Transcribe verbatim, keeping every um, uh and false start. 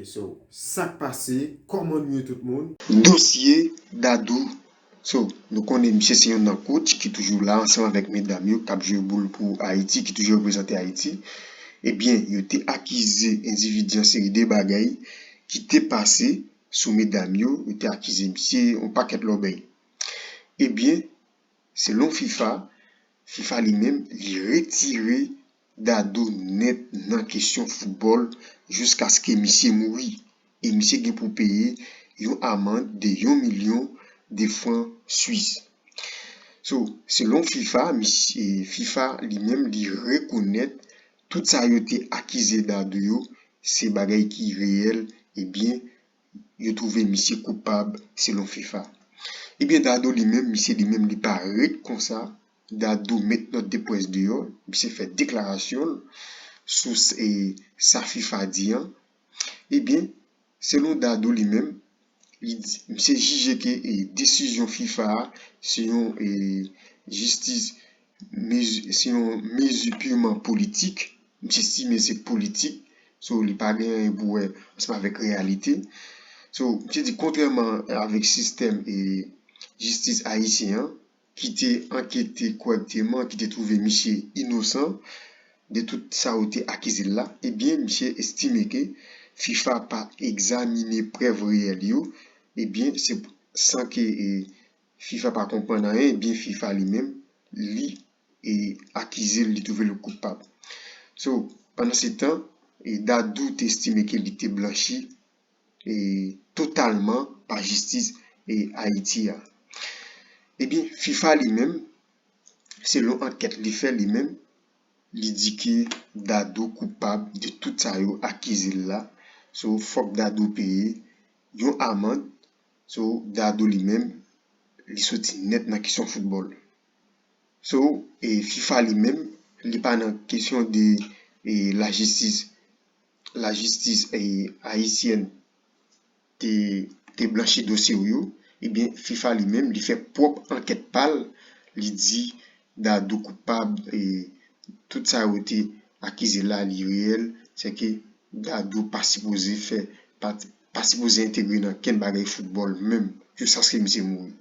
So, sa k pase? Kòman nou ye tout moun? Dosye Dadou. So, nou konnen misye se yonn nan coach ki toujou la ansanm avèk medam yo k ap jwe boul pou Ayiti, ki toujou reprezante Ayiti. Ebyen, yo te akize endividi an seri de bagay ki te pase sou medam yo. Yo te akize misye yon pakèt lòbèy. Ebyen, selon fifa, fifa li menm, li retire Dadou nèt nan kesyon foutbòl jiskaske misye mouri. E misye gen pou peye yon amann de yon milyon de fran swis. So, selon fifa, misye, fifa li menm, li rekonèt tout sa yo te akize Dadou yo, se bagay ki reyèl, ebyen, yo twouve misye koupab selon fifa. Ebyen, Dadou li menm, misye li menm, li pa ret konsa. Dadou met nòt de près deyò, misye fè deklarasyon l sou s- e, sa fifa di an. Ebyen, selon Dadou li menm, li di, misye jije ke e, desizyon fifa a se yon e, jistis, mezi- se yon mezi piman politik. Misye estime se politik. So, li pa gen anyen pou wè ansanm avèk reyalite. So, misye di kontrèman avèk sistèm e jistis ayisyen an, ki te ankete kòrèkteman, ki te twouve misye inosan de tout sa yo te akize l la, ebyen, misye estime ke fifa pa egzamine prèv reyèl yo, ebyen, se san ke e, fifa pa konprann anyen, ebyen, fifa li menm, li e, akize l, li twouve l koupab. So, pandan se tan, e, Dadou te estime ke li te blanchi e, totalman pa jistis e, Ayiti a. Ebyen, fifa li menm, selon ankèt li fè li menm, li di ke Dadou koupab de tout sa yo akize l la. So, fòk Dadou peye yon amann. So, Dadou li menm, li soti nèt nan kesyon foutbòl. So, e, fifa li menm, li pa nan kesyon de e, lajistis, lajistis e, ayisyèn te, te blanchi dosye w yo, ebyen, fifa li menm, li fè pwòp ankèt pa l, li di Dadou koupab, e, tout sa yo te akize la, li reyèl, se ke Dadou pa sipoze fè, pa, pa sipoze entegre nan kenn bagay foutbòl menm, jiskaske misye mouri.